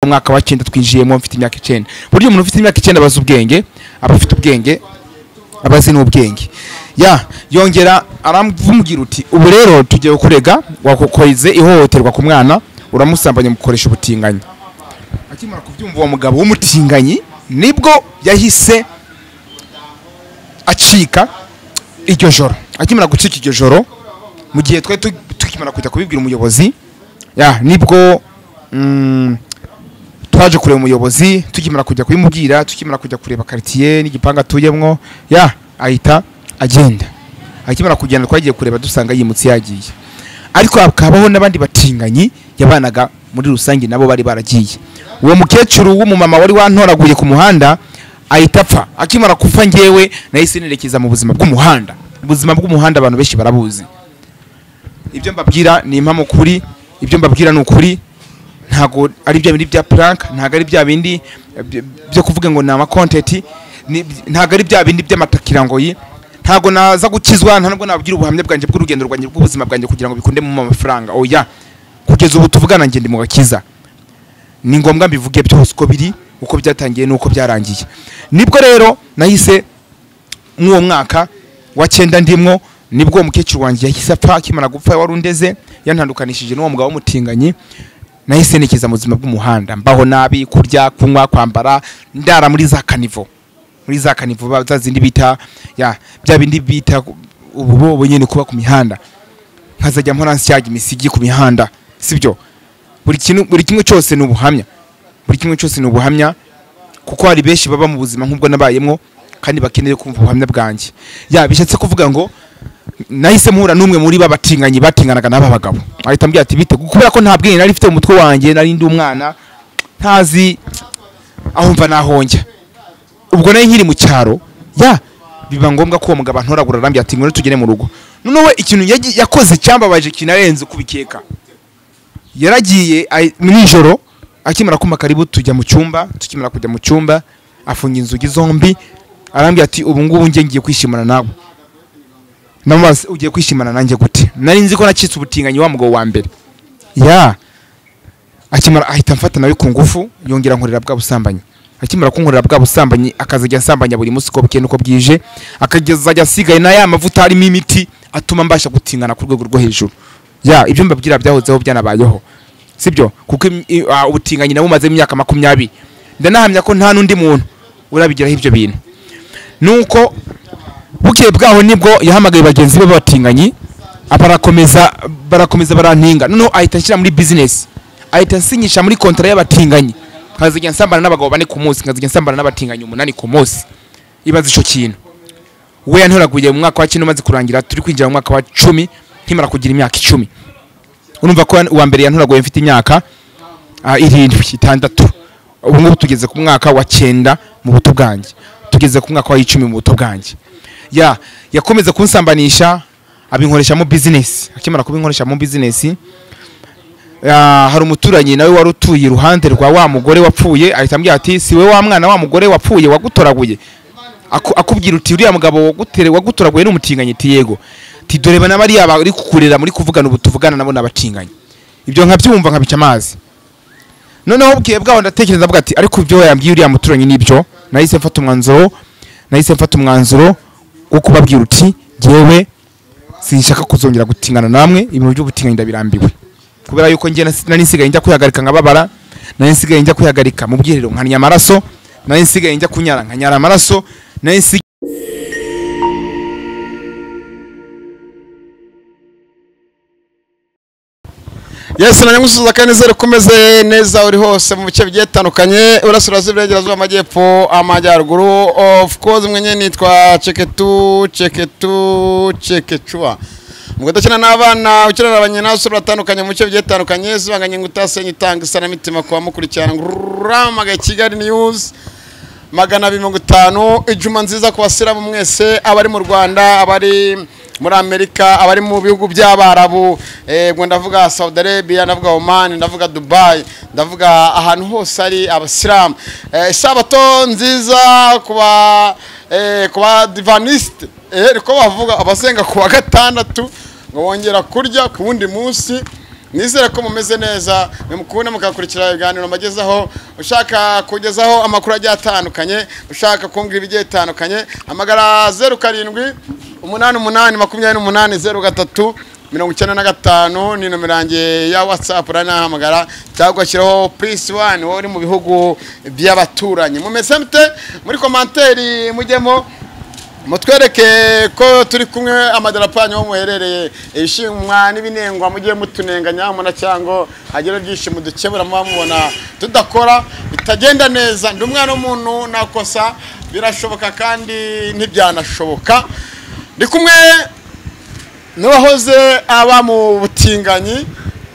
Mwaka wa 9 twinjiyemo mfite imyaka 9. Buryo umuntu ufite imyaka 9 abaza ubwenge, aba afite ubwenge, abazi n'ubwenge. Ya yongera aramvugira uti ubu rero tugiye kurega wakokoize ihohoterwa ku mwana, uramusambanya mukoresha ubutinganyi. Akimara kubyumva uwo mugabo w'umutinganyi nibwo yahise acika iryo joro. Akimara gucika iryo joro, mu gihe twe tukimara kujya kubibwira umuyobozi, ya nibwo twaje kureba umuyobozi, tukimara kujya kubimubwira, tukimara kujya kureba quartier n'igipanga atuyemwo, ya ahita agenda. Akimara kugenda twagiye kureba dusanga yimutse yagiye. Ariko hakabaho n'abandi batinganyi yabanaga muri rusange nabo bari baragiye. Uwo mukecuru w'umumama wari wantoraguye ku muhanda ahita apfa. Akimara kufa ngewe nahise nerekeza mu buzima bw'umuhanda. Ubuzima bw'umuhanda abantu benshi barabuzi. Ibyo mbabwira ni impamo kuri, ibyo mbabwira ni ukuri, ntago ari bya bindi bya prank, ntago ari bya bindi byo kuvuga ngo ni ama content, ntago ari bya bindi by'amatakirangoyi. Ntago naza gukizwa, nta nubwo nabwira ubuhamya bwanjye bw'urugendo rwanjye bw'ubuzima bwanjye kugira ngo bikunde mu mafaranga. Oya, kugeza ubu tuvugana nge ndi mu gakiza. Ni ngombwa mbivuge byose uko biri, uko byatangiye nuko byarangiye. Nibwo rero nahise mw'uwo mwaka wa 9 ndimwo, nibwo umukecuru wanjye yahise apfa. Akimara gupfa warundeze yantandukanishije n'uwo mugabo w'umutinganyi. Nahise nekeza mu buzima bw'umuhanda, mbaho nabi, kurya, kunywa, kwambara, ndara muri za kanivo. Muri za kanivo za zindi bita ya bya bindi bita ububobo nyene kuba ku mihanda. Nkazajya mpora nsyaga imisigi ku mihanda, sibyo? Buri kintu, buri kimwe cyose ni ubuhamya. Buri kimwe cyose ni ubuhamya, kuko hari benshi baba mu buzima nk'ubwo nabayemwo kandi bakeneye kumva ubuhamya bwanjye. Ya bishatse kuvuga ngo nahise mpura n'umwe muri babatinganyi batinganaga n'aba bagabo. Ahita ambwira ati bite, kubera ko nta bwenge nari mfite mu mutwe wanjye, nari ndi umwana ntazi aho mva nahonjya. Ubwo nari nkiri mu cyaro, ya biba ngombwa ko uwo mugabo antoragura arambwira ati ngwino tugere mu rugo. Noneho ikintu yakoze cyambabaje kinarenze kubikeka. Yaragiye nijoro akimara kuma karibu tujya mu cyumba, tukimara kujya mu cyumba afunga inzugi zombi, arambwira ati ubu ngubu ngiye ngiye kwishimana nawe. Namaze ugiye kwishimana nanjye gute? Nari nzi ko nacitse ubutinganyi wa mugabo wa mbere. Ya akimara ahita amfata nawe ku ngufu, yongera nkorera bwa busambanyi. Akimara kunkorera bwa busambanyi akazajya asambanya buri munsi uko bukeye nuko bwije, akazajya asigaye na ya mavuta arimo imiti atuma mbasha gutingana ku rwego rwo hejuru. Ya ibyo mbabwira byahozeho byanabayeho, sibyo? Kuko ubutinganyi nabo bumaze imyaka 20. Ndanahamya ko nta nundi muntu urabigeraho ibyo bintu. Nuko bukeye bwaho nibwo yahamagaye bagenzi be batinganyi, barakomeza barantinga. Noneho ahita anshyira muri business, ahita ansinyisha muri contrat y'abatinganyi. Nkazajya nsambana n'abagabo 4 ku munsi, nkazajya nsambana n'abatinganyi 8 ku munsi. Ibaze ico kintu. We yantoraguye mu mwaka wa 9 umaze kurangira, turi kwinjira mu mwaka wa 10 nkimara kugira imyaka 10. Urumva ko uwa mbere yantoraguye mfite imyaka 7 6. Ubu ngubu tugeze ku mwaka wa 9 mu buto bwanjye, tugeze ku mwaka wa 10 mu buto bwanjye. Ya yakomeza kunsambanisha abinkoresha mu business. Akimara kubinkoresha mu business, hari umuturanyi nawe wari utuye iruhande rwa wa mugore wapfuye, ahita ambwira ati si we wa mwana wa mugore wapfuye wagutoraguye? Akubwira uti uriya mugabo wagutoraguye n'umutinganyi? Ati yego. Ati dore bana bariya bari kukurera muri kuvugana ubu tuvugana nabo nabatinganyi. Ibyo nkabyumva nkabica amazi. Noneho bukeye bwaho ndatekereza avuga ati ariko ibyo yambwiye uriya muturanyi nibyo. Nahise mfata umwanzuro wo kubabwira uti jewe sinshaka kuzongera gutingana namwe, ibintu by'ubutinganyi ndabirambiwe. Kubera yuko ngiye nari nsigaye njya kwihagarika nkababara, nari nsigaye njya kwihagarika mu bwiherero nkanya amaraso, nari nsigaye njya kunyara nkanyara amaraso, nari nsigaye Yes, na nyamusuza kandi zero kumeze neza uri hose mu bice bigiye bitandukanye, urasura iburengerazuba, amajyepfo, amajyaruguru. Of course mwenye nitwa Cheketu Cheketu Chekechua. Mugudakina n'abana ukirana abanyina batandukanye mu bice bigiye bitandukanye, zibanganye ngutasenye itanga isana mitima kwa mukurikirana ramagaye Kigali News 250. Ijuma nziza ku basiramu mwese abari mu Rwanda, abari muri Amerika, abari mu bihugu by'Abarabu, ngo ndavuga Saudi Arabia, ndavuga Oman, ndavuga Dubai, ndavuga ahantu hose ari abasilamu. Isabato nziza kuba kuba Adventiste, niko bavuga abasenga kuwa gatandatu ngo bongera kurya ku wundi munsi. Nizere ko mumeze neza, mukunda mukakurikira ibiganiro mbagezaho. Ushaka kugezaho amakuru agiye atandukanye, ushaka kumbwira ibigiye bitandukanye, hamagara 07 88 28 03 95 ni nomero yanjye ya WhatsApp, uranahamagara cyangwa ugashyiraho +1 wowe uri mu bihugu by'abaturanyi. Mumeze mute? Muri commentaire mujyemo mutwereke ko turi kumwe, amadarapo yanyu aho muherereye, ibishimwa n'ibinengwa mujye mutunenga nyamuna, cyangwa hagire byinshi mudukebura muba mubona tudakora bitagenda neza. Ndi umwana w'umuntu, nakosa birashoboka kandi ntibyanashoboka. Ndi kumwe n'uwahoze aba mu butinganyi,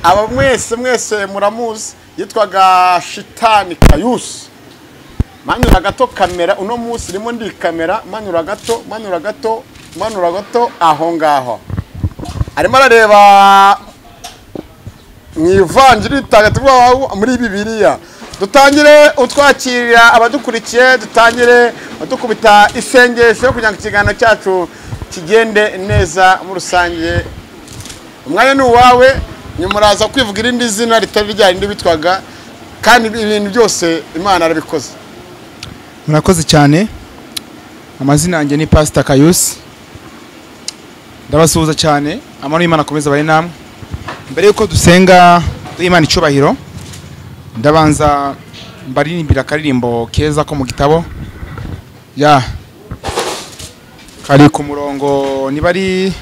aba mwese mwese muramuzi, yitwaga Shitani Kayusi. Manura gato kamera, uno munsi ndimo ndi kamera, manura gato, manura gato, manura gato aho ngaho. Arimo arareba mu ivanjiri itagatifu muri Bibiliya. Dutangire utwakirira abadukurikiye, dutangire dukubita isengesho kugira ngo ikiganiro cyacu kigende neza muri rusange. Umwanya ni uwawe, nyuma uraza kwivuga irindi zina ritari rya rindi bitwaga, kandi ibintu byose Imana arabikoze. Murakoze cyane. Amazina yanjye ni Pastor Kayusi. Ndabasuhuza cyane, amahoro y'Imana akomeze abahe namwe. Mbere yuko dusenga duha Imana icyubahiro, ndabanza mbaririmbira akaririmbo keza ko mu gitabo ya kari ku murongo, niba ari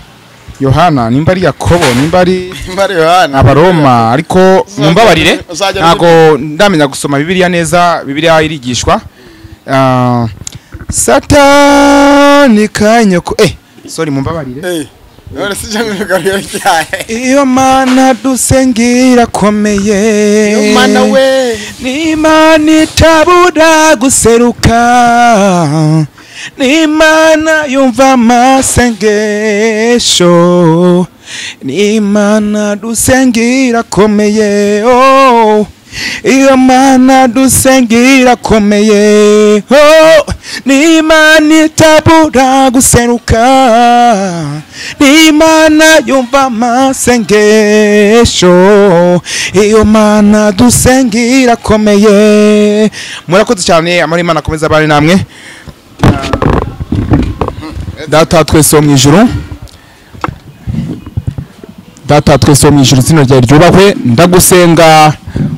Yohana, nimba ari Yakobo, nimba ari Mbari Yohana, Abaroma, ariko mumbabarire ntago ndamenya gusoma Bibiliya neza. Bibiliya irigishwa. Satani kanyoko, sorry, mumbabarire. None si cyo bigaruriye cyane. Iyo Mana dusengira komeye, Iyo Mana we, ni Imana itabura guseruka, ni Imana yumva amasengesho, ni Imana dusengira komeye, oh. Iyo Mana dusengira komeye, oh. Ni Imana itabura guseruka, ni Imana yumva amasengesho, iyo Mana dusengira komeye. Murakoze cyane, amahoro y'Imana akomeze abane namwe. Data wa twese wo mu ijuru, Data wa twese wo mu ijuru, izina ryawe ryubahwe. Ndagusenga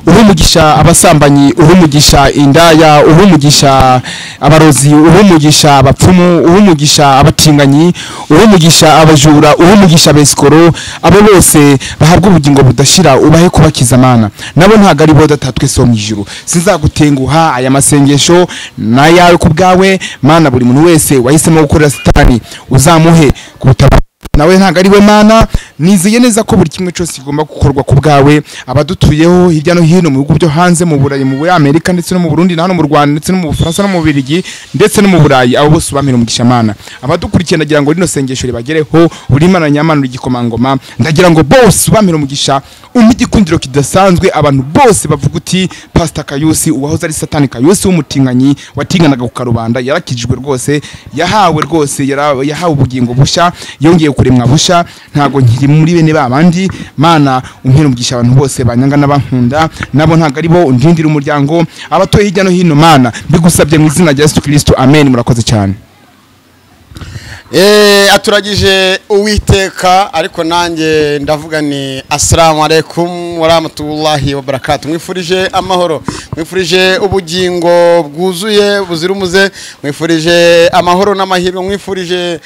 uhe umugisha abasambanyi, uhe umugisha indaya, uhe umugisha abarozi, uhe umugisha abapfumu, uhe umugisha abatinganyi, uhe umugisha abajura, uhe umugisha abesikoro. Abo bose bahabwa ubugingo budashira, ubahe kubakiza Mana. Nabo ntabwo ari bo. Data twese wo mu ijuru, sinzagutenguha, aya masengesho n'ayawe ku bwawe Mana. Buri muntu wese wahisemo gukorera Satani, uzamuhe kubutabara, nawe ntabwo ari we Mana. Nizeye neza ko buri kimwe cyose kigomba gukorwa ku bwawe. Abadutuyeho hirya no hino mu bihugu byo hanze, mu Burayi, mu Amerika, ndetse no mu Burundi, na hano mu Rwanda, ndetse no mu Bufaransa, no mu Bubiligi, ndetse no mu Burayi, abo bose ubampera umugisha Mana. Abadukurikiye, ndagira ngo rino sengesho ribagereho. Uri Imana nyamana, uri igikomangoma. Ndagira ngo bose ubampera umugisha, umpe igikundiro kidasanzwe, abantu bose bavuga uti: "Pastor Kayusi, uwahoze ari Satani Kayusi w'umutinganyi watinganaga ku karubanda, yarakijijwe rwose, yahawe rwose, yahawe ubugingo bushya, yongeye kuremwa bushya, ntago nkiri muri bene ba bandi." Mana, umpere umugisha abantu bose banyanga n'abankunda, nabo ntago ari bo, undindira umuryango, abatuye hirya no hino Mana, mbigusabye mu izina rya Yesu Kristo, amen. Murakoze cyane. Aturagije Uwiteka, ariko nanjye ndavuga ni assalamu alaikum warahmatullahi wabarakatuh. Mwifurije amahoro, mwifurije ubugingo bwuzuye buzira umuze, mwifurije amahoro n'amahirwe, mwifurije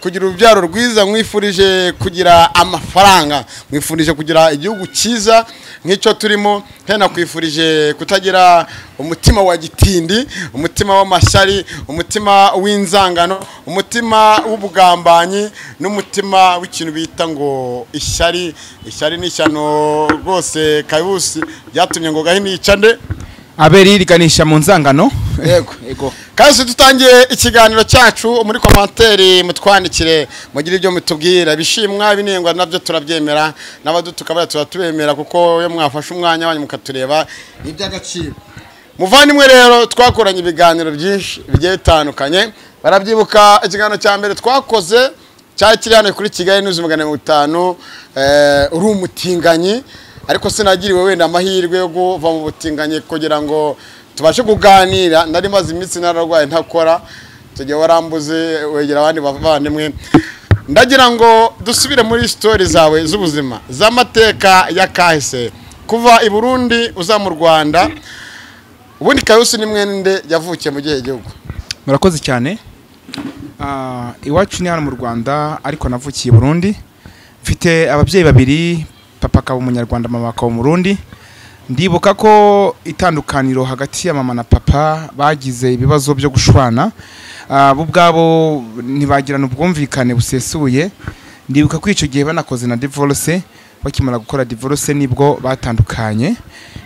kugira urubyaro rwiza, mwifurije kugira amafaranga, mwifurije kugira igihugu cyiza nk'icyo turimo. Kandi nakwifurije kutagira umutima wa gitindi, umutima w'amashyari, umutima w'inzangano, umutima w'ubugambanyi n'umutima w'ikintu bita ngo ishyari. Ishyari ni ishyano rwose. Kayusi, byatumye ngo Gahini yica nde? Abeli, riganisha mu nzangano. Yego. Yego. Kandi dutangiye ikiganiro cyacu, muri commentaire mutwandikire, mugire ibyo mutubwira, bishimwa, binengwa, nabyo turabyemera, n'abadutuka baya tuba tubemera, kuko iyo mwafashe umwanya wanyu mukatureba ni iby'agaciro. Muvandimwe rero, twakoranye ibiganiro byinshi bigiye bitandukanye. Barabyibuka ikiganiro cya mbere twakoze cyari kiri hano kuri Kigali News 500, uri umutinganyi. Ariko sinagiriwe wenda amahirwe yo kuva mu butinganyi kugira ngo tubashe kuganira. Nari maze iminsi nararwaye ntakora, tujye warambuze wegera abandi bavandimwe. Ndagira ngo dusubire muri story zawe z'ubuzima z'amateka ya kahise kuva i Burundi uza mu Rwanda. Ubundi Kayusi ni mwende yavukiye mu gihe gihugu? Murakoze cyane. Iwacu ni hano mu Rwanda, ariko navukiye i Burundi. Mfite ababyeyi babiri, papa akaba umunyarwanda, mama akaba umurundi. Ndibuka ko itandukaniro hagati ya mama na papa bagize ibibazo byo gushwana, bo ubwabo ntibagirana ubwumvikane busesuye. Ndibuka ko icyo gihe banakoze na divorce. Bakimara gukora divorce nibwo batandukanye.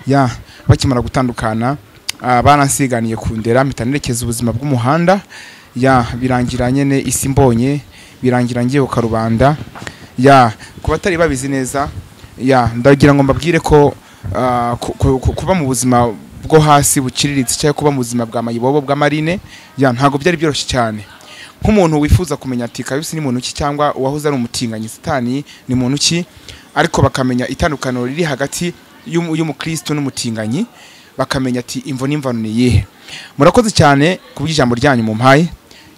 Ya bakimara gutandukana, baransiganiye kundera, mpita nerekeza ubuzima bw'umuhanda. Ya birangira nyene isi mbonye, birangira ngiye ku karubanda. Ya ku batari babizi neza, ya ndagira ngo mbabwire ko kuba mu buzima bwo hasi buciriritse cyangwa kuba mu buzima bwa mayibobo bwa marine, ya ntago byari byoroshye cyane. Nk'umuntu wifuza kumenya ati Kayusi ni muntu ki, cyangwa uwahoze ari umutinganyi satani ni muntu ki, ariko bakamenya itandukaniro riri hagati y'umukristo n'umutinganyi, bakamenya ati imvo n'imvano ni iyihe. Murakoze cyane kubw'ijambo ryanyu mumpaye.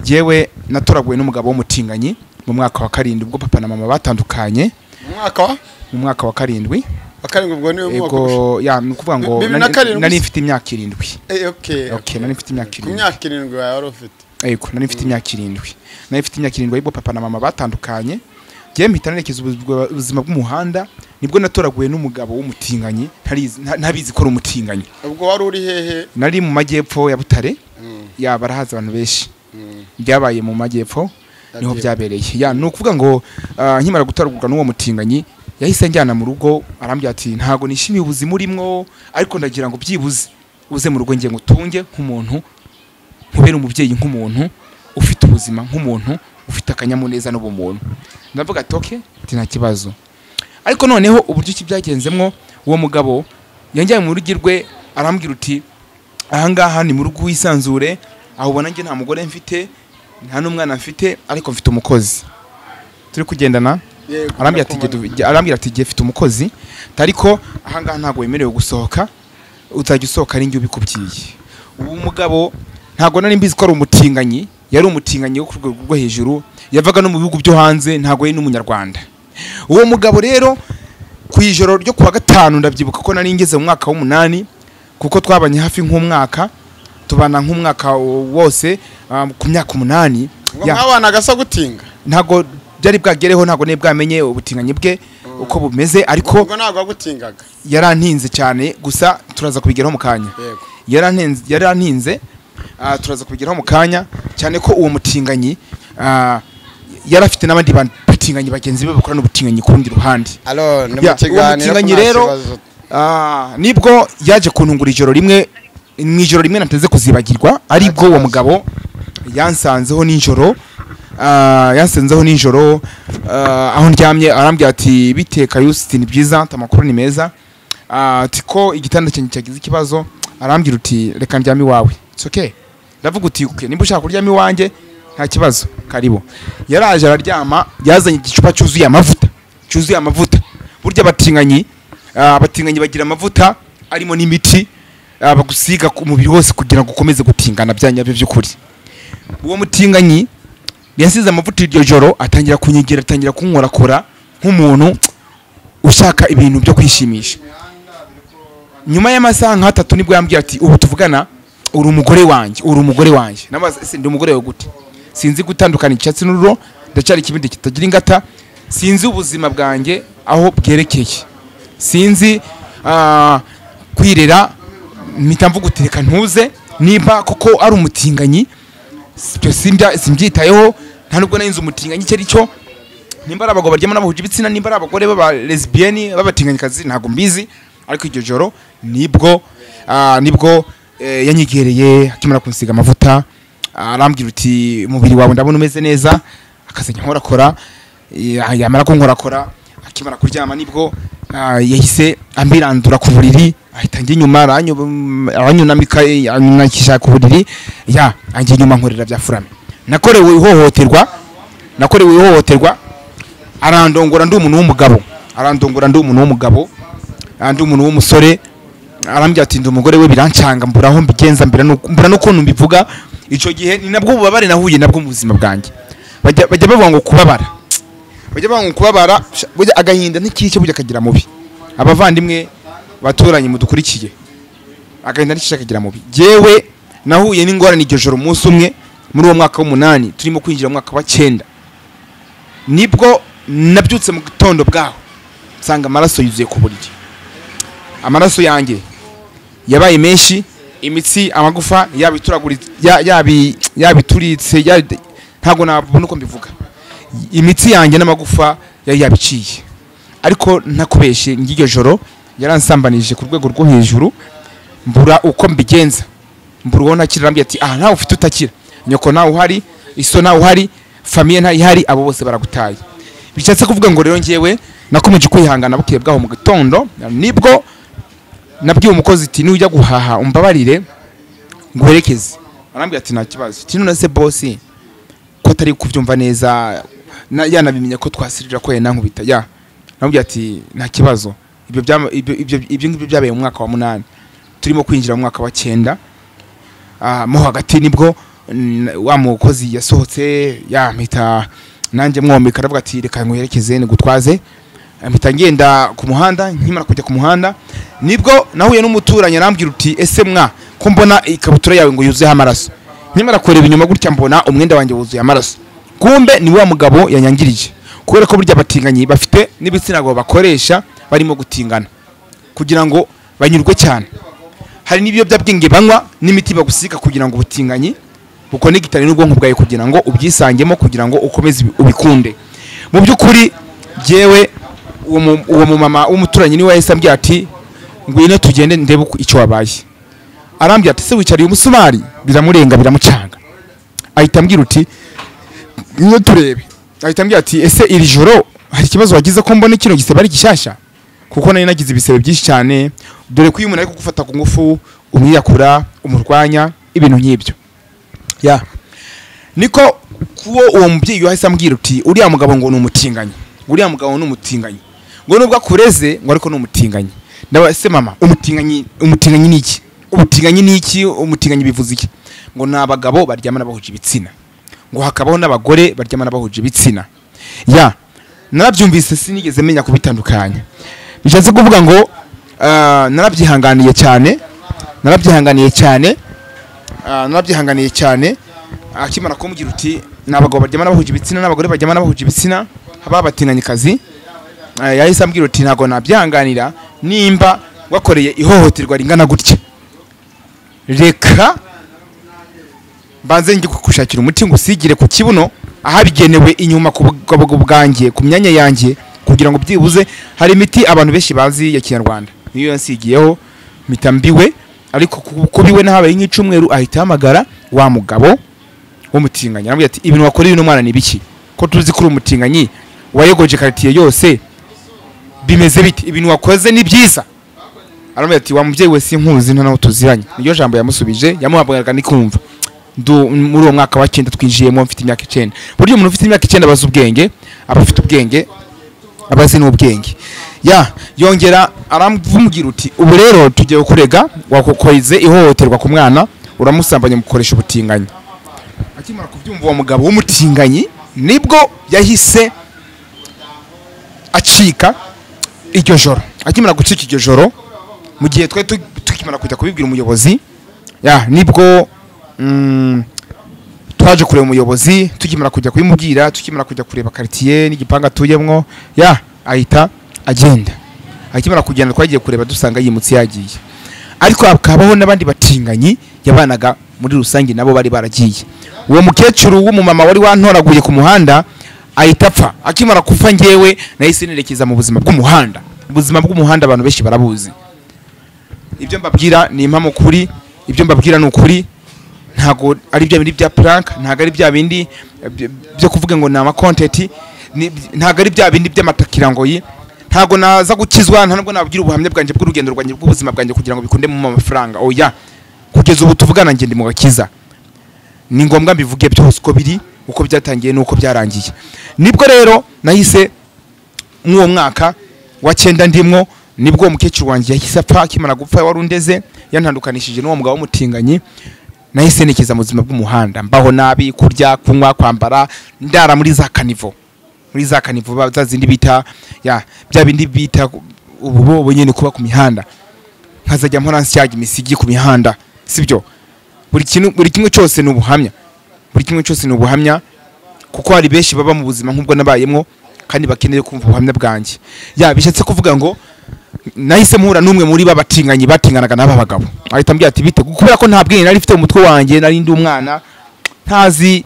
Jewe natoraguwe n'umugabo w'umutinganyi mu mwaka wa 7 ubwo papa na mama batandukanye. Mu mwaka wa 7. Akarindwi ubwo ni umwaka ego, ya ni ukuvuga ngo nari mfite imyaka 7. Okay. Nari mfite imyaka 7. Ku myaka 7 wari ufite? Yego, nari mfite imyaka 7. Nari mfite imyaka 7 ubwo papa na mama batandukanye. Jewe mpita nerekeza ubuzima bw'umuhanda, nibwo natoraguwe n'umugabo w'umutinganyi, ntabizi ko ari umutinganyi. Ubwo wari uri hehe? Nari mu majyepfo ya Butare. Ya barahaza abantu benshi. Byabaye mu majyepfo niho byabereye. Ya ni ukuvuga ngo nkimara gutoragurwa n'uwo mutinganyi, yahise njyana mu rugo, arambwira ati ntago nishimiye ubuzima urimwo, ariko ndagira ngo byibuze uze mu rugo ngiye ngutunge nk'umuntu, nkubere umubyeyi nk'umuntu ufite ubuzima, nk'umuntu ufite akanyamuneza n'ubumuntu. Ndavuga ati okay, ati nta kibazo. Ariko noneho uburyo ki byagenzemwo, uwo mugabo yanjyanye mu rugo rwe, arambwira uti ahangaha ni mu rugo wisanzure, aho ubona nge nta mugore mfite, nta n'umwana mfite, ariko mfite umukozi. Turi kugendana. Arambwira ati giye mfite umukozi, ariko ahangaha ntago wemerewe gusohoka, uzajya usohoka ari njye ubikubwiye. Uwo mugabo ntago nari mbizi ko ari umutinganyi, yari umutinganyi wo ku rwego rwo hejuru, yavaga no mu bihugu byo hanze, ntago yari n'umunyarwanda. Uwo mugabo rero ku ijoro ryo kuwa 5 ndabyibuka ko nari ngeze mu mwaka w'8, kuko twabanye hafi nk'umwaka, tubana nk'umwaka wose ku myaka 8. Mwabana gasa gutinga? Ntago byari bwagereho, ntago ne bwamenye ubutinganyi bwe uko bumeze, ariko ubwo ntago agutingaga. Yarantinze cyane, gusa turaza kubigeraho mu kanya. Yarantinze, turaza kubigeraho mu kanya, cyane ko uwo mutinganyi yarafite n'abandi batinganyi bagenzi be bakora n'ubutinganyi ku rundi ruhande. Allo, ni mu kiganiro rero nibwo yaje kuntungura ijoro rimwe, mu ijoro rimwe nateze kuzibagirwa, aribwo uwo mugabo yansanzeho nijoro, aho ndyamye, arambwira ati bite Kayusi, ni byiza, amakuru ni meza, ati ko igitanda cyanjye cyagize ikibazo. Arambwira uti reka ndyame iwawe. It's okay. Ndavuga uti okay, nimba ushaka kuryama iwanjye nta kibazo, karibu. Yaraje araryama, yazanye igicupa cyuzuye amavuta, cyuzuye amavuta. Burya abatinganyi bagira amavuta arimo n'imiti bagusiga ku mubiri wose kugira ngo ukomeze gutingana bya nyabyo by'ukuri. Uwo mutinganyi yasize amavuta iryo joro, atangira kunyegera, atangira kunkorakora nk'umuntu ushaka ibintu byo kwishimisha. Nyuma y'amasaha nka 3 nibwo yambwiye ati ubu tuvugana uri umugore wanjye, uri umugore wanjye. Nabaza ese ndi umugore wawe gute? Sinzi gutandukana icyatsi n'ururo, ndacyari ikibindi kitagira ingata, sinzi ubuzima bwanjye aho bwerekeye, sinzi kwirera, mpita mvuga uti reka ntuze, nimba koko ari umutinganyi simbyitayeho, nta nubwo nari nzi umutinganyi icyo ari cyo, nimba ari abagabo baryamana bahuje ibitsina, nimba ari abagore b'aba lesbienne b'abatinganyikazi ntago mbizi. Ariko iryo joro nibwo yanyegereye, akimara kunsiga amavuta arambwira uti umubiri wawe ndabona umeze neza, akazajya nkorakora. Yamara kunkorakora akimara kuryama nibwo yahise ambirandura ku buriri, ahita njya inyuma, aranyunamika, anyunakisha ku buriri, ya anjye inyuma nkorera bya furame. Nakorewe ihohoterwa, arandongora ndi umuntu w'umugabo, Andi umuntu w'umusore arambwira ati ndi umugore we, birancanga, mbura aho mbigenza, mbura n'ukuntu mbivuga. Icyo gihe ni nabwo bubabare nahuye nabwo mu buzima bwanjye. Bajya bavuga ngo kubabara, bajya bavuga ngo kubabara, burya agahinda ntikice, burya kagira mubi. Abavandimwe baturanye mudukurikiye, agahinda ntikice kagira mubi. Jewe nahuye n'ingorane iryo joro, umunsi umwe muri uwo mwaka w'umunani turimo kwinjira mu mwaka wa 9, nibwo nabyutse mu gitondo bwaho nsanga amaraso yuzuye ku buriri. Amaraso yanjye yabaye menshi, imitsi, amagufa yabituritse, ntabwo nabona uko mbivuga. Imitsi yanjye n'amagufa yari yabiciye. Ariko ntakubeshe, ngiryo joro yaransambanije ku rwego rwo hejuru, mbura uko mbigenza, mbura uwo ntakira. Arambwira ati aha ntawe ufite utakira, nyoko ntawe uhari, iso ntawe uhari, famiye ntawe ihari, abo bose baragutaye. Bishatse kuvuga ngo rero njyewe nakomeje kwihangana. Bukeye bwaho mu gitondo nibwo nabwiye umukozi ati nujya guhaha umbabarire nguherekeze. Arambwira ati nta kibazo. Ati none se boss ko atari kubyumva neza, yanabimenya ko twasirira ko yanankubita ya. Namubwira ati nta kibazo. Ibyo ngibyo byabaye mu mwaka wa 8 turimo kwinjira mu mwaka wa 9. Mo hagati nibwo wa mukozi yasohotse, yampita nanjye mwomeka, aravuga ati reka nguherekeze nigutwaze. Mpita ngenda ku muhanda. Nkimara kujya ku muhanda nibwo nahuye n'umuturanyi, arambwira uti ese mwa ko mbona ikabutura yawe ngo yuzuyeho amaraso. Nkimara kureba inyuma gutya mbona umwenda wanjye wuzuye amaraso. Kumbe ni wa mugabo yanyangirije, kubera ko burya abatinganyi bafite n'ibitsina gabo bakoresha barimo gutingana kugira ngo banyurwe cyane. Hari n'ibiyobyabwenge banywa n'imiti bagusika kugira ngo ubutinganyi bukonegitane n'ubwonko bwawe, kugira ngo ubyisangemo, kugira ngo ukomeze ubikunde. Mu by'ukuri jewe uwo mumama w'umuturanyi niwe yahise ambwira ati ngwino tugende ndebe icyo wabaye. Arambwira ati se wicariye umusumari, biramurenga biramucanga. Ahita ambwira uti ngwino turebe. Ahita ambwira ati ese iri joro hari ikibazo wagize ko mbona kino gisebe ari gishyashya? Kuko nari nagize ibisebe byinshi cyane, dore ko iyo umuntu ari kugufata ku ngufu umwiyakura, umurwanya, ibintu nk'ibyo. Ya niko kuwo uwo mubyeyi yahise ambwira uti uriya mugabo ngo ni umutinganyi, uriya mugabo ni umutinganyi, ngo nubwo akureze ngo ariko ni umutinganyi. Ndabaza se mama, umutinganyi, umutinganyi ni iki? Umutinganyi ni iki? Umutinganyi bivuze iki? Ngo ni abagabo baryamana bahuje ibitsina, ngo hakabaho n'abagore baryamana bahuje ibitsina. Ya narabyumvise, sinigeze menya kubitandukanya. Bishatse kuvuga ngo narabyihanganiye cyane, narabyihanganiye cyane, narabyihanganiye cyane. Akimara kumbwira uti ni abagabo baryamana bahuje ibitsina n'abagore baryamana bahuje ibitsina, haba abatinganyikazi, yahise ambwira uti ntago nabyihanganira nimba wakoreye ihohoterwa ringana gutya, reka mbanze njye kugushakira umuti ngusigire ku kibuno ahabigenewe inyuma ku bugabo bwanjye, ku myanya yanjye, kugira ngo byibuze. Hari imiti abantu benshi bazi ya Kinyarwanda, niyo yansigiyeho mpita mbiwe. Ariko kubiwe nahabaye nk'icumweru, ahita ahamagara wa mugabo w'umutinganyi, aramubwira ati ibintu wakoreye uno mwana ni biki? Ko tuzi ko uri umutinganyi wayogoje quartier yose, bimeze bite? Ibintu wakoze ni byiza? Aramubwira ati wa mubyeyi we sinkuzi, nta naho tuziranye. Niyo jambo yamusubije, yamuhabwaga nikumva. Muri uwo mwaka wa 9 twinjiyemo mfite imyaka 9. Buryo umuntu ufite imyaka 9 abaza ubwenge, aba afite ubwenge, abazi n'ubwenge. Ya yongera aramvugira uti ubu rero tugiye kurega wakokoize ihohoterwa ku mwana, uramusambanya mukoresha ubutinganyi. Akimara kubyumva uwo mugabo w'umutinganyi nibwo yahise acika iryo joro. Akimara gucika iryo joro, mu gihe twe tukimara kujya kubibwira umuyobozi, ya nibwo twaje kureba umuyobozi. Tukimara kujya kubimubwira, tukimara kujya kureba quartier n'igipangu atuyemwo, ya ahita agenda. Akimara kugenda twagiye kureba dusanga yimutse yagiye. Ariko hakabaho n'abandi batinganyi yabanaga muri rusange nabo bari baragiye. Uwo mukecuru w'umumama wari wantoraguye ku muhanda ahita apfa. Akimara kufa ngewe nahise nerekeza mu buzima bw'umuhanda. Ubuzima bw'umuhanda abantu benshi barabuzi. Ibyo mbabwira ni impamo kuri, ibyo mbabwira ni ukuri, ntago ari bya bindi bya prank, ntago ari bya bindi byo kuvuga ngo ni ama content, ntago ari bya bindi by'amatakirangoyi. Ntago naza gukizwa, nta nubwo nabwira ubuhamya bwanjye bw'urugendo rwanjye bw'ubuzima bwanjye kugira ngo bikunde mu mafaranga. Oya, kugeza ubu tuvugana njye ndi mu gakiza. Ni ngombwa mbivuge byose uko biri, uko byatangiye nuko byarangiye. Nibwo rero nahise mw'uwo mwaka wa 9 ndimwo, Nibwo umukecuru wanjye yahise apfa. Akimara gupfa wari undeze yantandukanishije n'uwo mugabo w'umutinganyi, nahise nekeza mu buzima bw'umuhanda, mbaho nabi, kurya, kunywa, kwambara, ndara muri za kanivo, za zindi bita ya bya bindi bita ububobo nyene, kuba ku mihanda, nkazajya mpora nsyaga imisigi ku mihanda, sibyo? Buri kintu, buri kimwe cyose ni ubuhamya, buri kimwe cyose ni ubuhamya, kuko hari benshi baba mu buzima nk'ubwo nabayemwo kandi bakeneye kumva ubuhamya bwanjye. Ya bishatse kuvuga ngo nahise mpura n'umwe muri babatinganyi batinganaga n'aba bagabo, ahita ambwira ati bite, kubera ko nta bwenge nari mfite mu mutwe wanjye, nari ndi umwana ntazi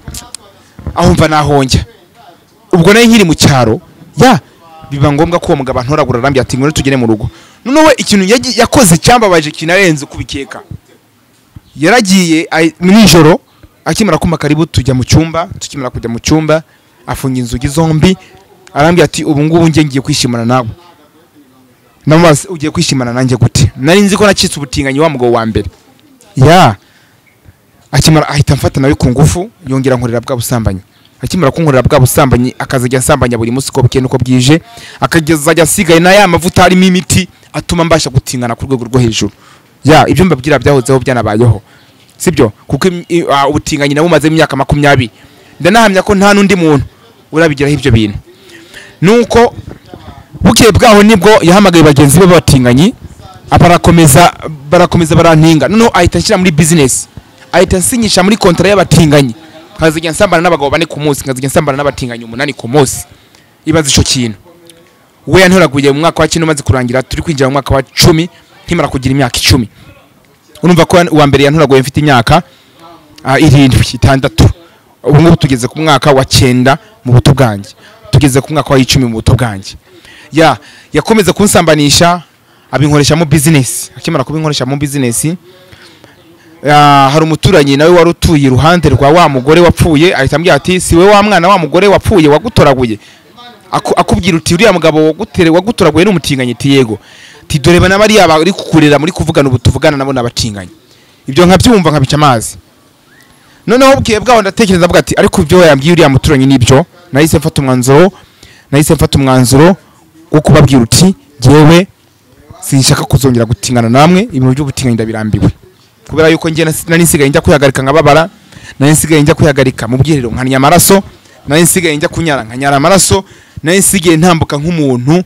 aho mva nahonjya, ubwo nari nkiri mu cyaro. Ya biba ngombwa ko uwo mugabo antoragura, arambwira ati ngwino tugere mu rugo. Noneho we ikintu yakoze cyambabaje kinarenze kubikeka, yaragiye nijoro akimara kumpa karibu tujya mu cyumba, tukimara kujya mu cyumba afunga inzugi zombi, arambwira ati ubu ngubu ngiye kwishimana nawe. Ndamubaza ugiye kwishimana nanjye gute? Nari nzi ko nacitse ubutinganyi wa mugabo wa mbere. Ya akimara ahita amfata nawe ku ngufu, yongera nkorera bwa busambanyi. Akimara kunkorera bwa busambanyi akazajya ansambanya buri munsi uko bukeye nuko bwije, akazajya asigaye na ya mavuta arimo imiti atuma mbasha gutingana ku rwego rwo hejuru. Ya ibyo mbabwira byahozeho byanabayeho, sibyo? Kuko ubutinganyi nabumaze imyaka 20, ndanahamya ko nta n'undi muntu urabigeraho ibyo bintu. Nuko bukeye bwaho nibwo yahamagaye bagenzi be batinganyi, barakomeza barantinga. Noneho ahita anshyira muri business, ahita ansinyisha muri kontra y'abatinganyi, nkazajya nsambana n'abagabo 4 ku munsi, nkazajya nsambana n'abatinganyi 8 ku munsi. Ibaze ico kintu. We yantoraguye mu mwaka wa 9 umaze kurangira, turi kwinjira mu mwaka wa 10, nkimara kugira imyaka 10. Urumva ko uwa mbere yantoraguye mfite imyaka 7, 6. Ubu ngubu tugeze ku mwaka wa 9 mu buto bwanjye, tugeze ku mwaka wa 10 mu buto bwanjye. Ya yakomeza kunsambanisha, abinkoresha mu business. Akimara kubinkoresha mu business, hari umuturanyi nawe wari utuye iruhande rwa wa mugore wapfuye, ahita ambwira ati si we wa mwana wa mugore wapfuye wagutoraguye? Akubwira uti uriya mugabo wagutoraguye n'umutinganyi? Ati yego. Ati dore bana bariya bari kukurera muri kuvugana ubu tuvugana nabo nabatinganyi. Ibyo nkabyumva nkabica amazi. Noneho bukeye bwaho ndatekereza mvuga ati ariko ibyo yambwiye uriya muturanyi nibyo. Nahise mfata umwanzuro wo kubabwira uti jewe sinshaka kuzongera gutingana namwe, ibintu by'ubutinganyi ndabirambiwe. Kubera yuko ngiye nari nsigaye njya kwihagarika nkababara, nari nsigaye njya kwihagarika mu bwiherero nkanya amaraso, nari nsigaye njya kunyara nkanyara amaraso, nari nsigaye ntambuka nk'umuntu,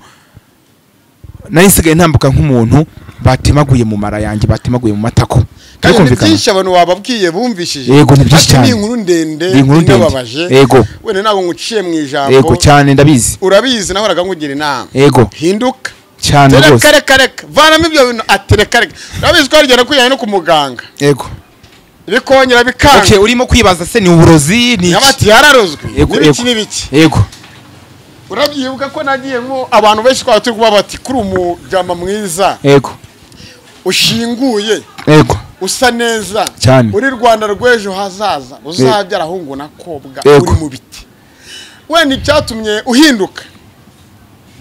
batemaguye mu mara yanjye, batemaguye mu matako. Kandi ni byinshi abantu wababwiye bumvishije. Yego ni byinshi cyane. Ni inkuru ndende inababaje. Yego. Wenda ntabwo nguciye mu ijambo. Yego cyane ndabizi. Urabizi nahoraga nkugira inama. Yego. Hinduka. Cyane rwose. Reka reka vanamo ibyo bintu atereka reka. Urabizi ko harigera kujyana no ku muganga. Yego. Bikongera bikanga. Okay, urimo kwibaza se ni uburozi ni iki? Yabati yararozwe. N'ibiki n'ibiki. Yego. Urabyibuka ko nagiye nko abantu benshi kwa turi kuba bati kuri umujama mwiza. Yego. Ushinguye. Yego. Usa neza. Uri Rwanda rw'ejo hazaza uzabyara ahungu na kobwa uri mu biti. Wenda icyatumye uhinduka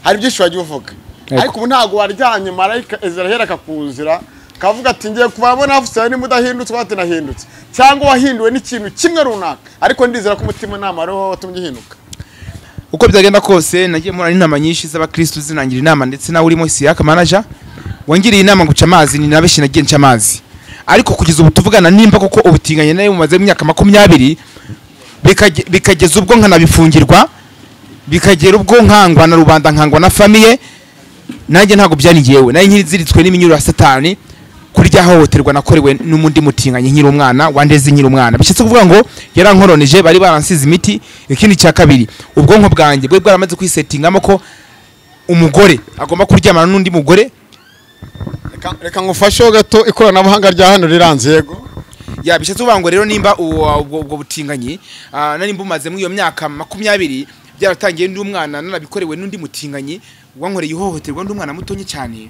hari byinshi wagiye uvuga, ariko ubu ntago waryanye marayika Ezraheli akakuzira kavuga ati ngiye kubabona afuse ni mudahindutse bati nahindutse, cyangwa wahinduwe n'ikintu kimwe runaka, ariko ndizera ko umutima nama ariho watumye uhinduka. Uko byagenda kose nagiye mpura n'inama nyinshi z'abakristo zinangira inama, ndetse nawe urimo Isiyaka manager wangiriye inama guca amazi, ni nabeshi nagiye nca amazi. Ariko kugeza ubu tuvugana nimba koko ubutinganye nayo mumaze imyaka 20 bikageza ubwo nkanabifungirwa, bikagera ubwo nkangwa na rubanda, nkangwa na famille, nanjye ntago byanigiyewe, nayo nkiziritswe n'iminyuro ya satani kuri rya hohoterwa nakorewe n'umundi mutinganye nkiri umwana wandeze nkiri umwana. Bishatse kuvuga ngo yarankoronije, bari baransize imiti. Ikindi cya kabiri, ubwonko bwanjye bwe bwaramaze kwisettingamo ko umugore agomba kuryamana n'undi mugore. Reka ngufashe gato, ikoranabuhanga rya hano riranze. Yego. Ya bishatse kuvuga ngo rero nimba ubwo butinganyi nari mbumaze muri iyo myaka 20 byaratangiye ndi umwana narabikorewe n'undi mutinganyi wankoreye ihohoterwa ndi umwana mutonye cyane,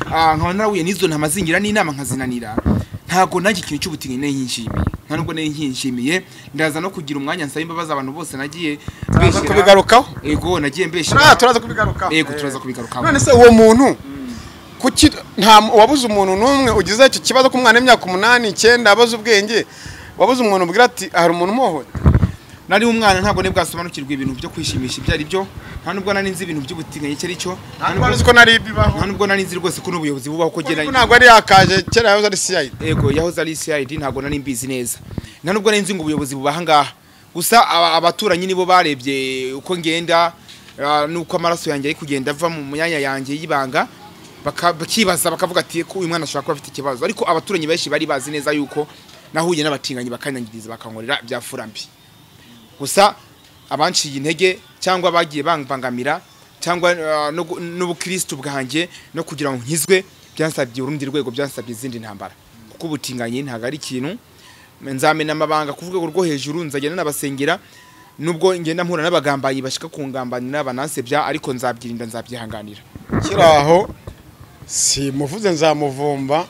nkaba narahuye n'izo ntamazingira n'inama nkazinanira, ntago nanjye ikintu cy'ubutinganyi nari nkinshimiye, nta nubwo nari nkinshimiye. Ndaza no kugira umwanya nsaba imbabazi abantu bose nagiye mbeshyira. Kubigarukaho. Yego nagiye mbeshyira. Turaza kubigarukaho. Yego turaza kubigarukaho. None se uwo muntu kuki nta wabuze umuntu n'umwe ugize icyo kibazo ku mwana w'imyaka 8 9 abaze ubwenge, wabuze umuntu ubwira ati hari umuntu umuhohotera? Nari umwana, ntabwo nibwo bwasobanukirwa ibintu byo kwishimisha ibyo ari byo, nta nubwo nari nzi ibintu by'ubutinganyi icyo ari cyo, nta nari bibaho, nta nubwo nari nzi rwose ko n'ubuyobozi bubaho ko gera ntabwo ari yakaje kera yahoze ari CID. Yego, yahoze ari CID, ntabwo nari mbizi neza, nta nubwo nari nzi ngo ubuyobozi bubaha ngaha. Gusa abaturanyi nibo barebye uko ngenda nuko amaraso yanjye ari kugenda ava mu myanya yanjye y'ibanga, bakibaza bakavuga ati ko uyu mwana ashobora kuba afite ikibazo. Ariko abaturanyi benshi bari bazi neza yuko nahuye n'abatinganyi bakanyangiriza bakankorera bya furambi. Gusa abanciye intege cyangwa bagiye bambangamira cyangwa n'ubukristo bwanjye no kugira ngo nkizwe, byansabye urundi rwego, byansabye izindi ntambara, kuko ubutinganyi ntago ari ikintu nzamena amabanga ku rwego rwo hejuru. Nzagenda nabasengera nubwo ngenda mpura n'abagambanyi bashika kungambanira banansebya, ariko nzabyirinda, nzabyihanganira. Kiraho si muvuze nzamuvumba.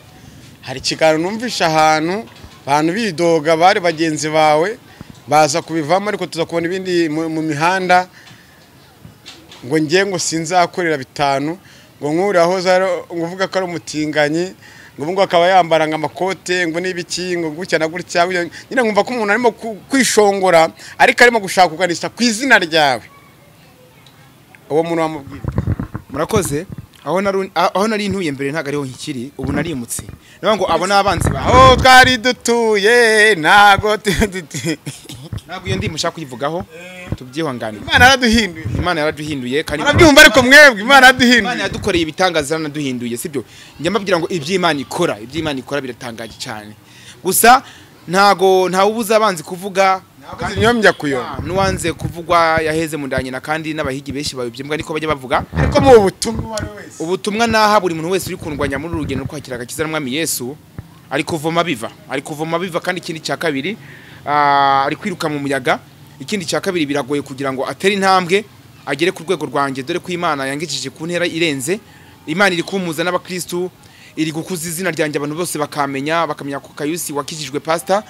Hari ikiganiro numvisha ahantu abantu bidoga bari bagenzi bawe baza kubivamo, ariko tuza kubona ibindi mu mihanda ngo ngiye ngo sinzakorera 5 ngo nkuri aho ngo uvuga ko ari umutinganyi, ngo ngo akaba yambara ngo amakote ngo n'ibiki ngo gutya na gutya. Nyine nkumva ko umuntu arimo kwishongora ariko arimo gushaka kuganisha ku izina ryawe. Uwo muntu wamubwira? Murakoze. Aho nari ntuye mbere ntago ariho nkikiri, ubu narimutse. Navuga ngo abo nabanzi ba aho twari dutuye ntago ntabwo iyo ndi mushaka kuyivugaho, tubyihanganire. Imana yaraduhinduye, Imana yaraduhinduye kandi murabyumva, ariko mwebwe Imana yaraduhinduye, Imana yadukoreye ibitangaza yaraduhinduye, sibyo? Njya mbabwira ngo iby'Imana ikora, iby'Imana ikora biratangaje cyane. Gusa ntago ntawubuza abanzi kuvuga, nyombya kuyo nuwanze kuvugwa yaheze mu ndanyina, kandi n'abahigi benshi babibyembwa niko bajya bavuga. Ariko mu butumwa wari wese, ubutumwa naha buri muntu wese uri kundwanya muri urugendo kwakira agakiza n'Umwami Yesu, ari kuvoma biva, ari kuvoma biva. Kandi ikindi cya kabiri ari kwiruka mu muyaga. Ikindi cya kabiri biragoye kugira ngo atere intambwe agere ku rwego rwanjye, dore ko Imana yangikije ku ntera irenze. Imana iri kumuza n'abakristu, iri gukuza izina ryanjye abantu bose bakamenya, bakamenya ko Kayusi wakijijwe pastor,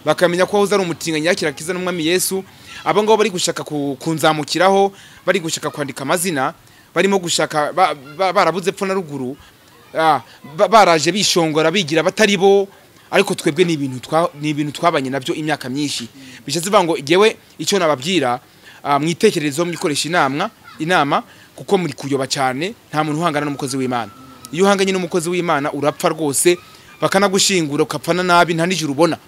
bakamenya ko wahoze ari umutinganyi yakira akiza n'Umwami Yesu. Abo ngabo bari gushaka kunzamukiraho, bari gushaka kwandika amazina, barimo gushaka barabuze pfo na ruguru, baraje bishongora bigira batari bo. Ariko twebwe ni ibintu twabanye nabyo imyaka myinshi. Bishatse bivuga ngo jewe icyo nababwira, mwitekerezo mwikoresha inama, kuko muri kuyoba cyane. Nta muntu uhangana n'umukozi w'Imana. Iyo uhanganye n'umukozi w'Imana urapfa rwose, bakanagushingura ukapfana nabi, nta nijuru ubona.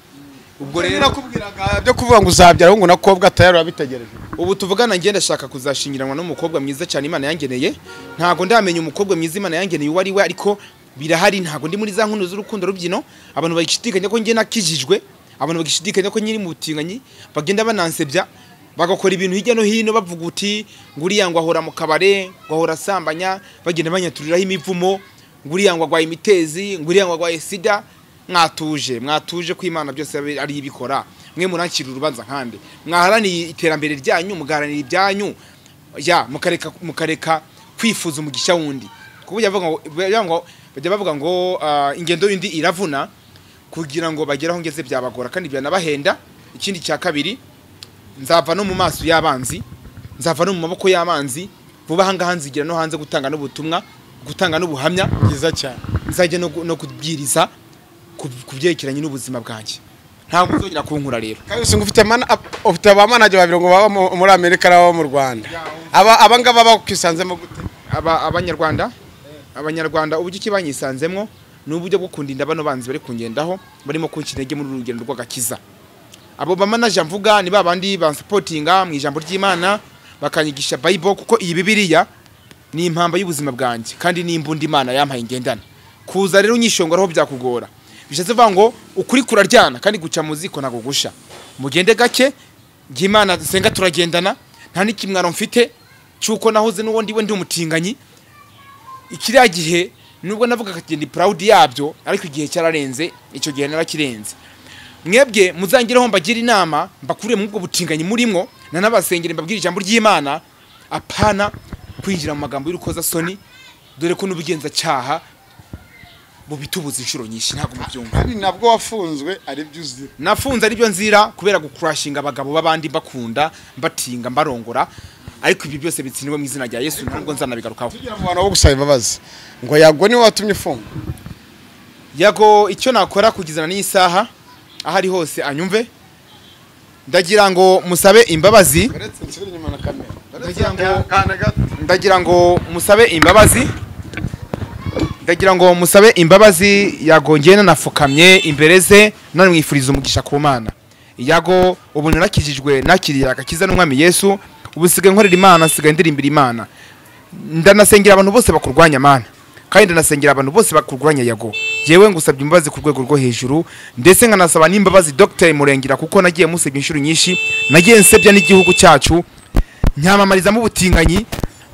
Ubwo rero nakubwiraga byo kuvuga ngo uzabyara ngo nakobwa tayari wabitegereje. Ubu tuvugana ngenda shaka kuzashingiranwa n'umukobwa mwiza cyane Imana yangeneye. Ntago ndamenya umukobwa mwiza Imana yangeneye uwo ari we, ariko birahari. Ntago ndi muri za nkuno z'urukundo rubyino, abantu bagishidikanya ko ngiye nakijijwe, abantu bagishidikanya ko nyiri mu butinganyi, bagenda banansebya bagakora ibintu hirya no hino bavuga uti nguriya ngo ahora mu kabare, ngo ahora asambanya, bagenda banyaturiraho imivumo, nguriya ngo agwaye imitezi, nguriya ngo agwaye sida. Mwatuje, mwatuje ko Imana byose ari ibikora. Mwe murankira urubanza nkande, mwaharaniye iterambere ryanyu, mugaharanira ibyanyu, ya mukareka kwifuza umugisha wundi. Kuko bajya bavuga ngo ingendo yindi iravuna, kugira ngo bagere aho ngeze byabagora kandi byanabahenda. Ikindi cya kabiri, nzava no mu maso y'abanzi, nzava no mu maboko y'abanzi vuba aha ngaha, nzigira no hanze gutanga n'ubutumwa, gutanga n'ubuhamya byiza cyane. Nzajya no kubwiriza kubyerekeranye n'ubuzima bwanjye. Ntabwo uzongera kunkura rero. Kayusi ngo ufite mana, ufite abamanaje babiri ngo baba muri Amerika n'abo mu Rwanda. Aba ngaba bakwisanzemo gute? Abanyarwanda, abanyarwanda uburyo ki banyisanzemo ni uburyo bwo kundinda bano banzi bari kungendaho, barimo kunca intege muri urugendo rw'agakiza. Abo bamanaje mvuga ni babandi bansupportinga mu ijambo ry'Imana, bakanyigisha Bible, kuko iyi Bibiliya ni impamba y'ubuzima bwanjye kandi ni imbundi Imana yampaye ngendana. Kuza rero unyishongora aho byakugora. Bishatse bivuga ngo ukuri kuraryana kandi guca mu ziko ntago gusha. Mugende gake, Imana nsenga turagendana, nta n'ikimwaro mfite cyuko nahoze n'uwo ndiwe ndi umutinganyi. Ikiriya gihe nubwo navuga kagenda proud yabyo, ariko igihe cyararenze, icyo gihe narakirenze. Mwebwe muzangireho mbagira inama, mbakure mu ubwo butinganyi murimo, nanabasengere mbabwira ijambo ry'Imana, apana kwinjira mu magambo y'urukoza soni, dore ko n'ubugenza cyaha bubitubuza inshuro nyinshi. Ntabwo mubyumva. Kandi nabwo wafunzwe ari byo uzira. Nafunze ari byo nzira kubera gucrashinga abagabo babandi mbakunda, mbatinga, mbarongora, ariko ibi byose bitsindwe mu izina rya Yesu, ntabwo nzanabigarukaho. Tugira mu bantu bo gusaba imbabazi ngo Yago ni watumye ufunga. Yago icyo nakora kugizana n'isaha aho ari hose anyumve, Ndagira ngo musabe imbabazi. Ndagira ngo musabe imbabazi. Ndagira ngo musabe imbabazi. Yago njye nanafukamye imbere ze none mwifuriza umugisha ku Mana. Yago ubu narakijijwe, nakiriye agakiza n'Umwami Yesu, ubu sigaye nkorera Imana, nsigaye ndirimbira Imana. Ndanasengera abantu bose bakurwanya Mana, kandi ndanasengera abantu bose bakurwanya Yago. Jewe ngusabye imbabazi ku rwego rwo hejuru, ndetse nkanasaba n'imbabazi Dr Murengera kuko nagiye musebya inshuro nyinshi, nagiye nsebya n'igihugu cyacu, nyamamariza mu butinganyi,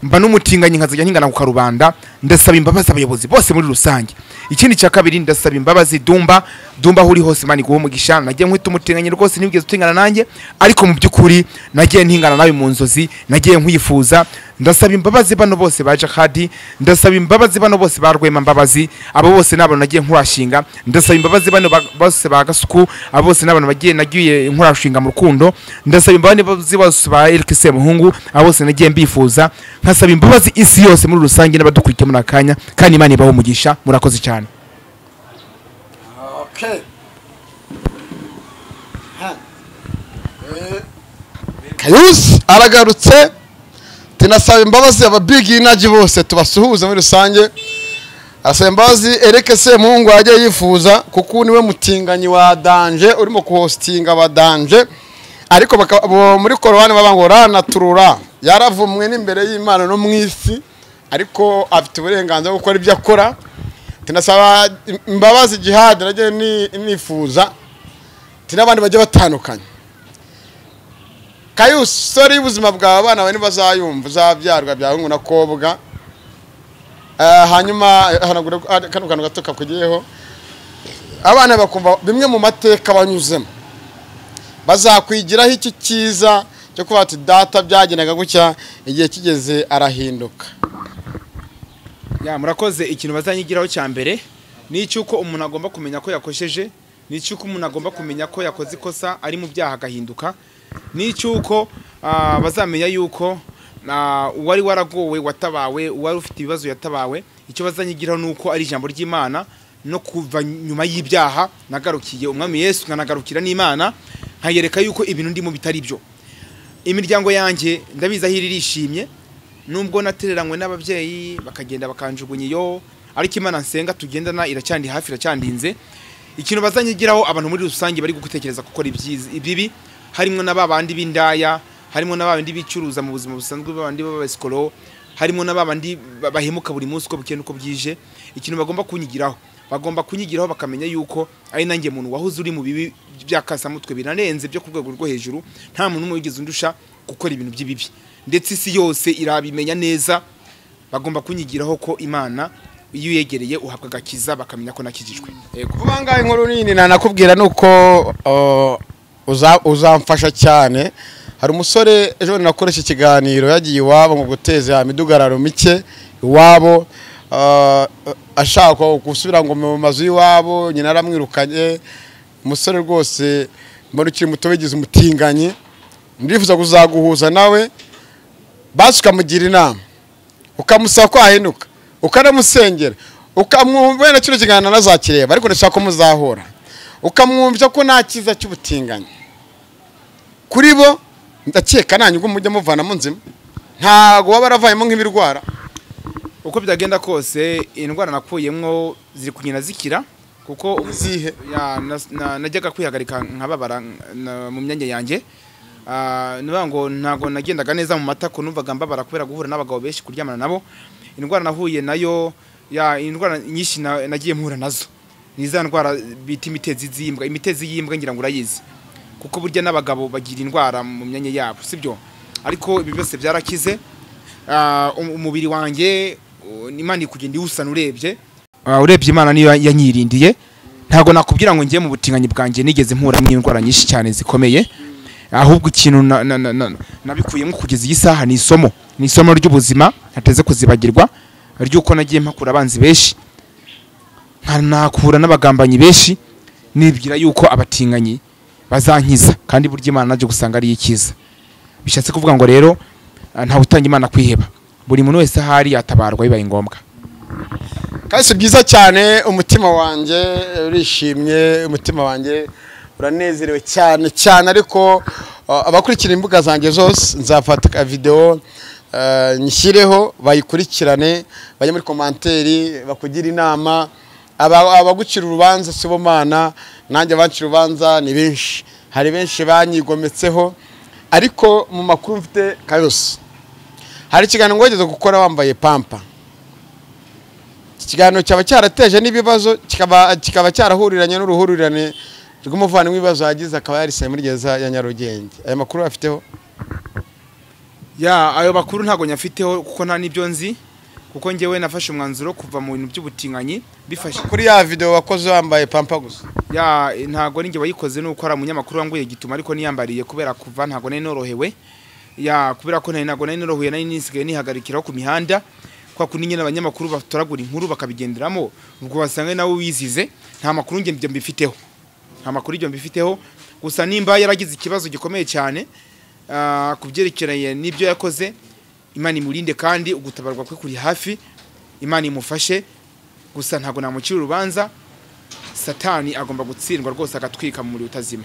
mba n'umutinganyi nkazajya nkingana ku karubanda. Ndasaba imbabazi abayobozi bose muri rusange. Ikindi cya kabiri, ndasaba imbabazi Dumba. Dumba aho uri hose Imana iguhe umugisha. Nagiye nkwita umutinganyi rwose, ntibigeze utingana nanjye, ariko mu by'ukuri nagiye ntingana nawe mu nzozi, nagiye nkwifuza. Ndasaba imbabazi bano bose ba Jahadi, ndasaba imbabazi bano bose ba Rwema Mbabazi, abo bose n'abantu nagiye nkurashinga. Ndasaba imbabazi bano bose ba Gasuku, abo bose n'abantu bagiye nagiye nkurashinga mu rukundo. Ndasaba imbabazi bose ba Eric Semuhungu, abo bose nagiye mbifuza. Nkasaba imbabazi isi yose muri rusange n'abadukurikiye muri akanya, kandi Imana ibahe umugisha. Murakoze cyane. Okay. Kayusi aragarutse. Tinasaba imbabazi aba big energy bose tubasuhuza muri rusange. Asaba imbabazi Eric Semuhungu ajye yifuza kuko niwe mutinganyi wa danje urimo kuhostinga aba danje, ariko muri Korowani baba ngo ranaturura, yaravumwe n'imbere y'Imana no mwisi, ariko afite uburenganzira bwo gukora ibyo akora. Tinasaba imbabazi Jihad nagiye nifuza tinabandi bajye batandukanye. Kayusi, story y'ubuzima bwawe abana bawe ntibazayumva, uzabyarwa bya hungu na kobwa. Hanyuma hanagura kano kantu gato kakugiyeho, abana bakumva bimwe mu mateka banyuzemo, bazakwigiraho iki cyiza cyo kuba ati data byagendaga gutya, igihe kigeze arahinduka. Ya, murakoze. Ikintu bazanyigiraho cya mbere ni icyuko umuntu agomba kumenya ko yakosheje, ni icyuko umuntu agomba kumenya ko yakoze ikosa ari mu byaha agahinduka, ni icyuko bazamenya yuko uwari waragowe watabawe, uwari ufite ibibazo yatabawe. Icyo bazanyigiraho nuko ari ijambo ry'Imana, no kuva nyuma y'ibyaha nagarukiye Umwami Yesu, nkanagarukira n'Imana, nkayereka yuko ibintu ndimo bitari byo. Imiryango yanjye ndabizi aho irishimye, nubwo natereranywe n'ababyeyi bakagenda bakanjugunya iyo, ariko Imana nsenga tugendana iracyandi hafi, iracyandinze. Ikintu bazanyigiraho abantu muri rusange bari gutekereza gukora ibibi, harimo n'ababandi b'indaya, harimo n'ababandi bicuruza mu buzima busanzwe, babandi b'abasikolo, harimo n'ababandi bahemuka buri munsi uko bukeye uko bwije. Ikintu bagomba kunyigiraho bakamenya yuko ari nanjye muntu wahoze uri mu bibi by'akasamutwe birarenze byo ku rwego rwo hejuru, nta muntu umwe wigeze undusha gukora ibintu by'ibibi, ndetse isi yose irabimenya neza. Bagomba kunyigiraho ko Imana iyo uyegereye uhabwa agakiza, bakamenya ko nakijijwe. Yego, vuba ngaho inkuru nini nanakubwira nuko uzamfasha cyane. Hari umusore ejo nakoresha ikiganiro yagiye iwabo ngo guteza imidugararo mike iwabo, ashaka gusubira ngo mu mazu y'iwabo, nyina aramwirukanye. Umusore rwose mbona ukiri muto wigize umutinganyi, ndifuza kuzaguhuza nawe, basi ukamugira inama, ukamusaba ko ahinduka, ukanamusengera, ukamwumva na kino kiganiro nazakireba, ariko ndashaka ko muzahura, ukamwumva ko nta cyiza cy'ubutinganyi kuri bo. Ndakeka nanyu ngo mujye muvanamo nzima, ntago baba baravayemo nk'ibirwara. Uko byagenda kose indwara nakuyemwo ziri kugenda zikira, kuko zihe najyaga kwihagarika nkababara mu myanya yanjye. Niba ngo ntago nagendaga neza mu matako, numvaga mbabara kubera guhura n'abagabo benshi, kuryamana nabo. Indwara nahuye nayo, ya indwara nyinshi nagiye mpura nazo ni za ndwara bita imitezi z'imbwa. Imitezi y'imbwa ngira ngo urayizi, kuko burya n'abagabo bagira indwara mu myanya yabo, sibyo? Ariko ibi byose byarakize. Umubiri wanjye Imana ikugenda iwusana urebye. Urebye Imana niyo yanyirindiye. Ntago nakubwira ngo ngiye mu butinganyi bwanjye nigeze mpura n'indwara nyinshi cyane zikomeye, ahubwo ikintu nabikuyemo kugeza iyi saha ni isomo, ni isomo ry'ubuzima ntateze kuzibagirwa, ry'uko nagiye mpakura abanzi benshi, nkanakura n'abagambanyi benshi, nibwira yuko abatinganyi bazankiza, kandi burya Imana naje gusanga ari ikiza. Bishatse kuvuga ngo rero nta utanga Imana kwiheba, buri muntu wese ahari yatabarwa bibaye ngombwa. Kandi si byiza cyane, umutima wanjye urishimye, umutima wanjye uranezerewe cyane cyane. Ariko abakurikira imbuga zanjye zose nzafata video nyishyireho bayikurikirane, bajye muri komanteri bakugira inama. Abagucira urubanza sibo mana, nanjye abancira urubanza ni benshi, hari benshi banyigometseho. Ariko mu makuru mfite Kayose, hari ikiganiro ngwageze gukora wambaye pampa. Iki kiganiro cyaba cyarateje n'ibibazo, kikaba cyarahuriranye n'uruhurirane rw'umuvandimwe w'ibibazo yagize, akaba yarisaye muri gereza ya Nyarugenge. Aya makuru afiteho? Ya, ayo makuru ntago nyafiteho kuko nta nibyo nzi, kuko njyewe nafashe umwanzuro kuva mu bintu by'ubutinganyi bifashe kuri ya video wakoze wambaye pampa gusa. Ya, ntago ninjye wayikoze, nuko ari umunyamakuru wanguye gituma, ariko niyambariye kubera kuva ntago nari norohewe. Ya, kubera ko ntago nari norohewe, nari nisigaye nihagarikiraho ku mihanda kwa kundi nyine abanyamakuru batoragura inkuru bakabigenderamo, ubwo basanga nawe wizize. Nta makuru njye mbifiteho, nta makuru ibyo mbifiteho. Gusa nimba yaragize ikibazo gikomeye cyane kubyerekeranye n'ibyo yakoze, Imana imurinde kandi ugutabarwa kwe kuri hafi, Imana imufashe. Gusa ntago namucira urubanza, Satani agomba gutsindwa rwose agatwika mu muriro utazima.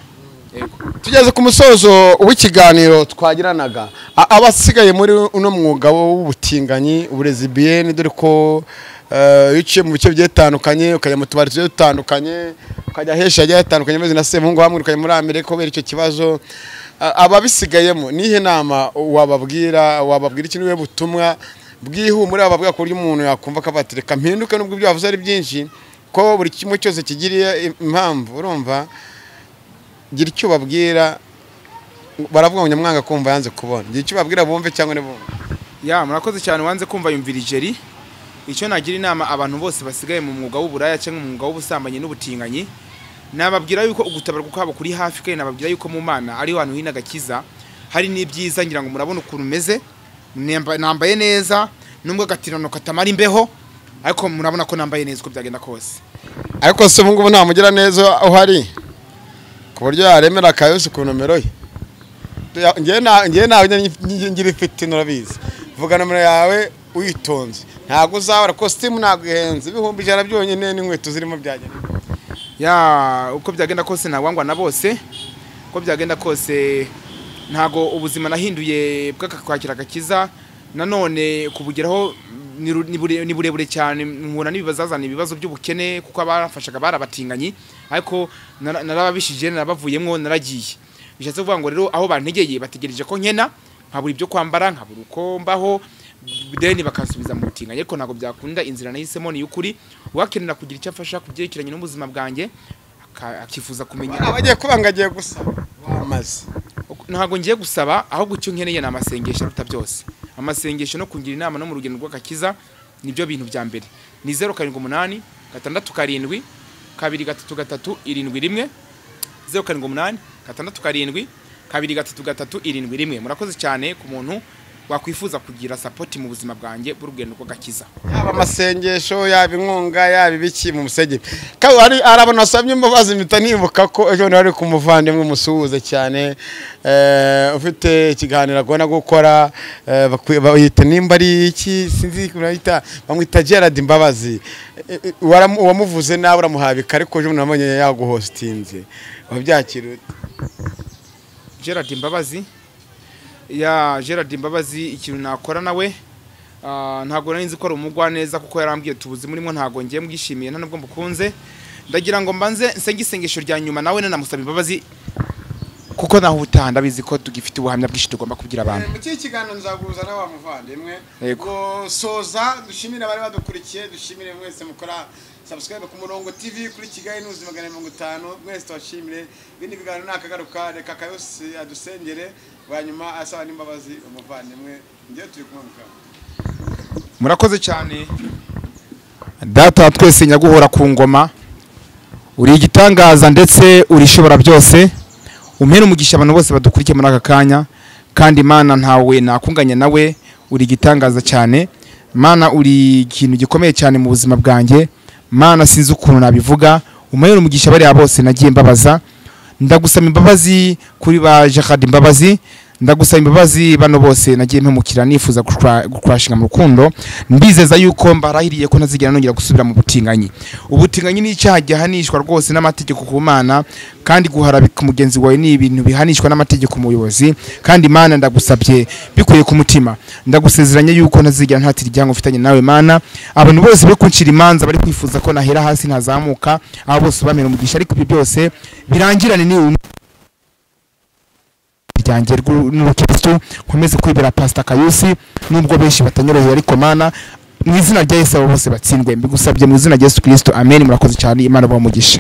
Yego. Tugeze ku musozo w'ikiganiro twagiranaga, abasigaye muri uno mwuga w'ubutinganyi, uburezi bien, dore ko uciye mu bice bitandukanye, ukajya mu tubari dutandukanye, ukajya hesha hagiye hatandukanye, maze na Semuhungu bamwirukanye muri Amerika kubera icyo kibazo. Ababisigayemo nihe nama wababwira? Wababwira ikintu we butumwa bwihumure wababwira ku buryo umuntu yakumva akabatireka mpinduke, nubwo ibyo bavuze ari byinshi, ko buri kimwe cyose kigiriye impamvu. Urumva, gira icyo babwira. Baravuga ngo nyamwanga kumva yanze kubona. Gira icyo babwira bumve cyangwa ne bumve. Ya, murakoze cyane. Wanze kumva yumvira ijeri. Icyo nagira inama abantu bose basigaye mu mwuga w'uburaya cyangwa mu mwuga w'ubusambanyi n'ubutinganyi, nababwira yuko ugutabarwa kwabo kuri hafi, kandi nababwira yuko mu Mana ari hantu hina gakiza, hari n'ibyiza. Ngira ngo murabona ukuntu meze, nambaye neza nubwo gatirano katamara imbeho, ariko murabona ko nambaye neza uko byagenda kose. Ariko se ubu ngubu nta mugira neza uhari ku buryo yaremera Kayose ku nomero ye? Ngiye nawe ngira ifite nurabizi, vuga nomero yawe uyitonze, ntago uzabara kositimu, ntago ihenze, 100,000 byonyine n'inkweto zirimo byagenda. Ya, uko byagenda kose ntawangwa na bose, uko byagenda kose ntago ubuzima nahinduye bw'akakwakira gakiza nanone kubugeraho ni burebure cyane, nkura n'ibibazazana ibibazo by'ubukene kuko abarafashaga barabatinganyi, ariko narababishije narabavuyemwo naragiye. Bishatse kuvuga ngo rero aho bantegeye bategereje ko nkena, nkabura ibyo kwambara, nkabura uko mbaho, deni bakansubiza mu butinganyi, ariko ntago byakunda. Inzira nahisemo ni ukuri. Uwakenera kugira icyo afasha kubyerekeranye n'ubuzima bwanjye akifuza kumenya, abagiye kubangagiye gusa bamaze, ntago ngiye gusaba, ahubwo icyo nkeneye ni amasengesho aruta byose. Amasengesho no kungira inama no mu rugendo rw'agakiza nibyo bintu bya mbere. Ni 078 67 233 71, 078 67 233 71. Murakoze cyane ku muntu wakwifuza kugira support mu buzima bwanjye bw'urugendo rw'agakiza, yaba amasengesho, yaba inkunga, yaba ibiki mu musege. Kandi hari abantu basabye imbabazi, mpita nibuka ko ejo nari ku muvandimwe musuhuze cyane, ufite ikiganiro agomba gukora, bayita nimba ari iki sinzi kurayita, bamwita Gerard Mbabazi. Wamuvuze nawe uramuhabika, ariko ejo nabonye yaguhostinze, wabyakira ute? Gerard Mbabazi? Ya, Gerard Mbabazi ikintu nakora nawe, ntago nari nzi ko ari umugwa neza, kuko yarambwiye tubuzi murimo, ntago ngiye mbwishimiye nta nubwo mbukunze. Ndagira ngo mbanze nsenge isengesho rya nyuma nawe nanamusaba imbabazi, kuko naho ubutaha ndabizi ko tugifite ubuhamya bwinshi tugomba kubwira abantu. Mu iki kiganiro nzaguhuza nawe muvandimwe. Gusoza dushimire abari badukurikiye, dushimire mwese mukora subscribe ku Murongo TV kuri Kigali News 150, mwese tubashimire. Ibindi biganiro nakagaruka, reka Kayose adusengere hanyuma asaba n'imbabazi umuvandimwe. Ngiye turi kumwe mukaba. Murakoze cyane. Data twese nyaguhora ku ngoma, uri igitangaza ndetse urishobora byose. Umpere umugisha abantu bose badukurikiye muri aka kanya, kandi Imana ntawe nakunganya nawe, uri igitangaza cyane. Mana uri ikintu gikomeye cyane mu buzima bwanjye. Mana sinzi ukuntu nabivuga. Umpere umugisha bariya bose nagiye mbabaza. Ndagusaba imbabazi kuri ba Gerard Mbabazi, Ndagusaba imbabazi bano bose nagiye mpemukira nifuza gukurashinga mu rukundo. Mbizeza yuko mbarahiriye ko ntazigera nongera gusubira mu butinganyi. Ubutinganyi ni icyaha gihanishwa rwose n'amategeko ku Mana, kandi guharabika mugenzi wawe ni ibintu bihanishwa n'amategeko mu buyobozi. Kandi Mana ndagusabye bikuye ku mutima, ndagusezeranye yuko ntazigera ntatira igihango mfitanye nawe Mana. Abantu bose bari kuncira imanza bari kwifuza ko nahera hasi ntazamuka, abo bose bamera umugisha, ariko ibyo byose birangirane ni ryanjye n'ubukristo, nkomeze kwibera Pastor Kayusi nubwo benshi batanyoroheye, ariko Mana mu izina rya Yesu abo bose batsindwe. Mbigusabye mu izina rya Yesu Kristo, amen. Murakoze cyane, Imana ibahe umugisha.